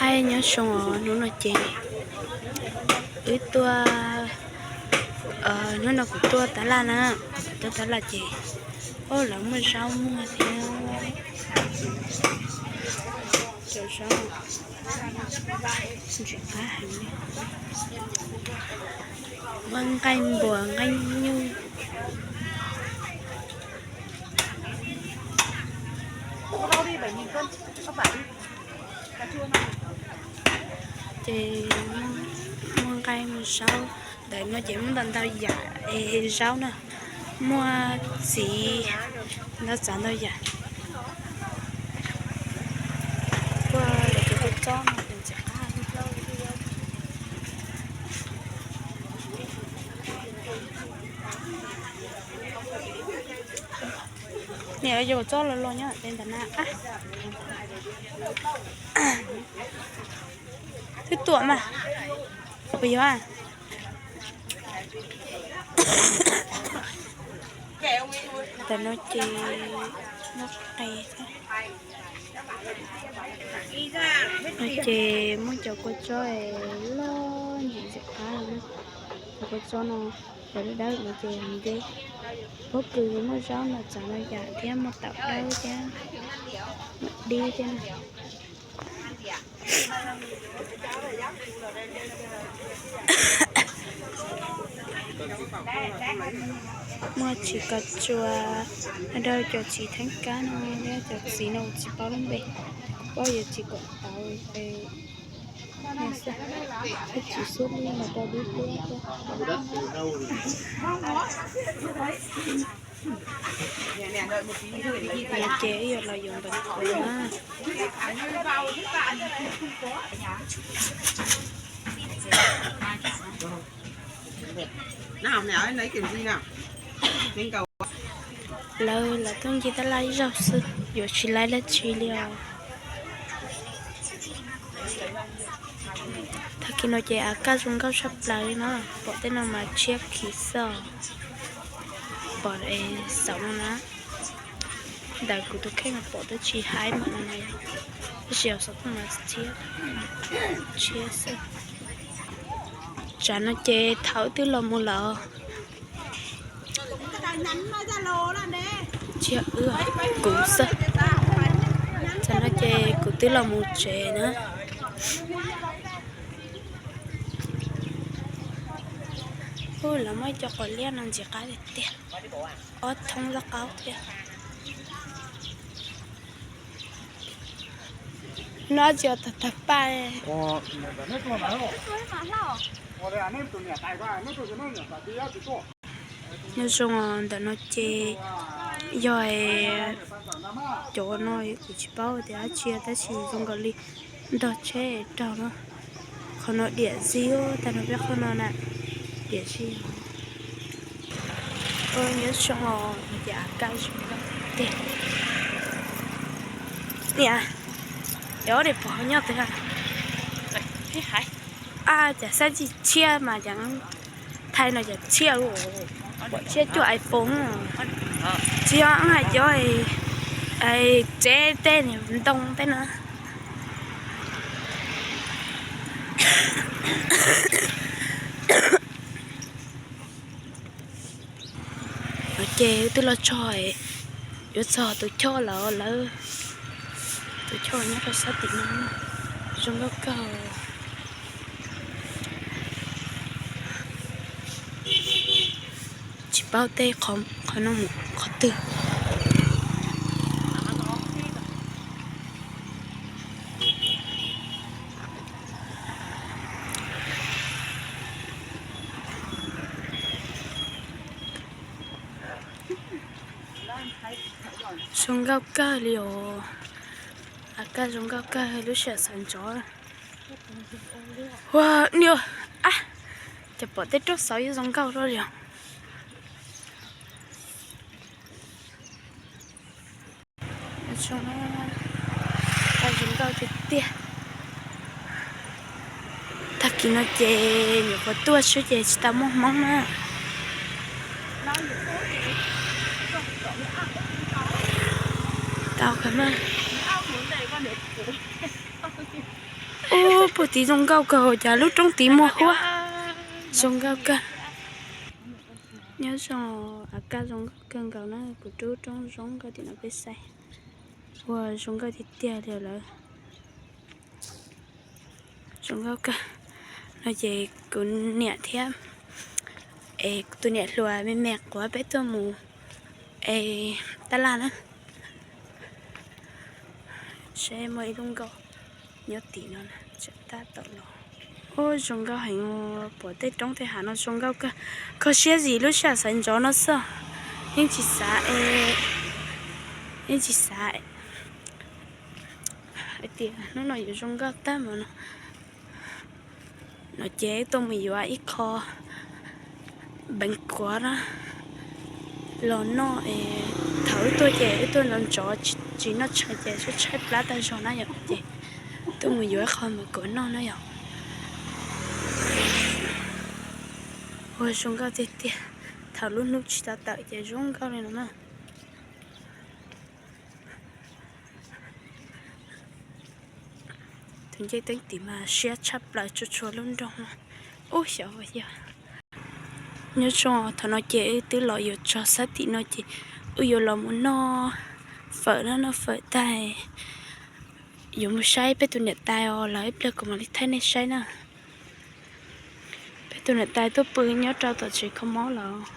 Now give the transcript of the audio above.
Nyob zoo os, hnub no ces wb tuaj, hnub no kuv tuaj tab laj na, kuv tuaj tab laj ces, o, lawv muaj zaub muag thiab, cov zaub ntsim qab heev li, muaj nqaij npuas nqaij nyuj. Ces muaj nqaij muaj zaub, ntawm no ces muaj ntau ntau yam es zaub na, muaj txiv, ntau txav ntau yam. Kuj lawv cov kua txob no ces ntxim qab. Niam, yog kua txob los los nyob tej ntawm na. Twb tuam mas, puas yog? Ntawm no ces muaj qe thiab. No ces muaj cov kua txob loj ntxim ntxim qab, cov kua txob no, cov dawb dawb no ces nce. Pob kws muaj zaub ntau txav ntau yam thiab, muaj taum dawb thiab, muaj dib thiab. Muaj txiv kos tsuas, rau cov txiv theeb kab no thiab, cov txiv no kuv tsis paub lub npe, kuv paub yog txiv kom tau, txiv xub li no rau dib dib. Ces wb yuav los yuav npawg kuv na. Lawv, lawv tuaj ncig tab laj ib zaug xwb, yuav tsis laib dab tsi li os. Tag kis no ces av kaj zoo nkauj tshaj plaws li no, pom tej no mas tshiab khiv xwb os. Pom xaum no na, ntawm kuv tus kheej pom twb tsis haib npaum no na, tab sis xaum toj mas tshiab, tshiab xwb. Tsam no ces thaum wb twb los mus lawm. Tsis yog wb, kuv xwb. Tsam no ces kuv twb los mus tsev na. Ub, lawv muaj ib co quav liab no ntxim qab tiag tiag, ob thoob loj qaub thiab. No tsis yog tag tag paj. Nyob zoo, ntawm no ces yog cov no kuv tsis paub tias dab tsi tab sis zoo nkaus li nrog tsheb raug no. Qhov no diam zig tag no peb qhov no na, diam zig. Nyob zoo os, no ces av kaj zoo tiag. Niam, cov ob daim pov nyob twg? A, cas xab tsis tshiab mas cas thaij no cas tshiab, pom tshiab cuaj iPhone. Tsis yog hais cov tsev tej niag ntoo tej na. Ces wb twb los txog, yuav txog tus choj lawm lawv. Tus choj nyob rau sab tim no, zoo nkauj kawg. Tsis paub tej qhov no mus qhov twg. Zoo nkauj kawg li os. Av kaj zoo nkauj kawg, lub sij hawm sawv ntxov. Ua niam, a, cas pom tej roob xauv yuav zoo nkauj luaj li os. Zoo nkauj tiag tiag. Tag kis no ces nyuam qhuav tuaj xwb ces tsis tau muaj hmoob na. Tau kawg mas. Puag tid zoo nkauj kawg, cas lub roob tid muaj huab. Zoo nkauj kawg. Nyob zoo, a kaj zoo nkauj kawg nkaus na, kuv rub roob zoo nkauj tim no peb saib. Ua zoo nkauj tiag tiag li lawm. Zoo nkauj kawg. No ces kuv niam thiab es tus niam hluas me me quav peb tuaj mus es tab laj na. Seb muaj ib lub nkoj nyob tim no tseem tab tom los. Ub, zoo nkauj heev, pom tej roob tej hav no zoo nkauj kawg. Kho siab zim lub sij hawm sawv ntxov no xwb, yeej tsis xav, yeej tsis xav hais tias hnub no yuav zoo nkauj tag npaum no. No ces wb tuaj mus yuav ib qho beev kuav na los noj es, thaum wb tuaj ces wb tuaj ntxov ntxov tsis noj tshav ces tshaib plab tag zog na yom, ces tuaj mus yuav ib qho beev kuav noj na yom. Ua zoo nkauj tiag tiag, thaum lub hnub tsis tau tawm ces zoo nkauj li no na. Tus ncej teeb tim mas siab tshaj plaws, tsuas tsuas lub nroog. Ub, xyov yog. Nyob zoo, thaum no ces wb twb los yuav txog sab tim no ces wb yuav los mus noj fawm na, noj fawm tag yuav mus saib peb tus niam tais os, los ib pliag kuv mam li thaij nej saib na. Peb tus niam tais tuaj pw nyob rau tom tsev kho mob los.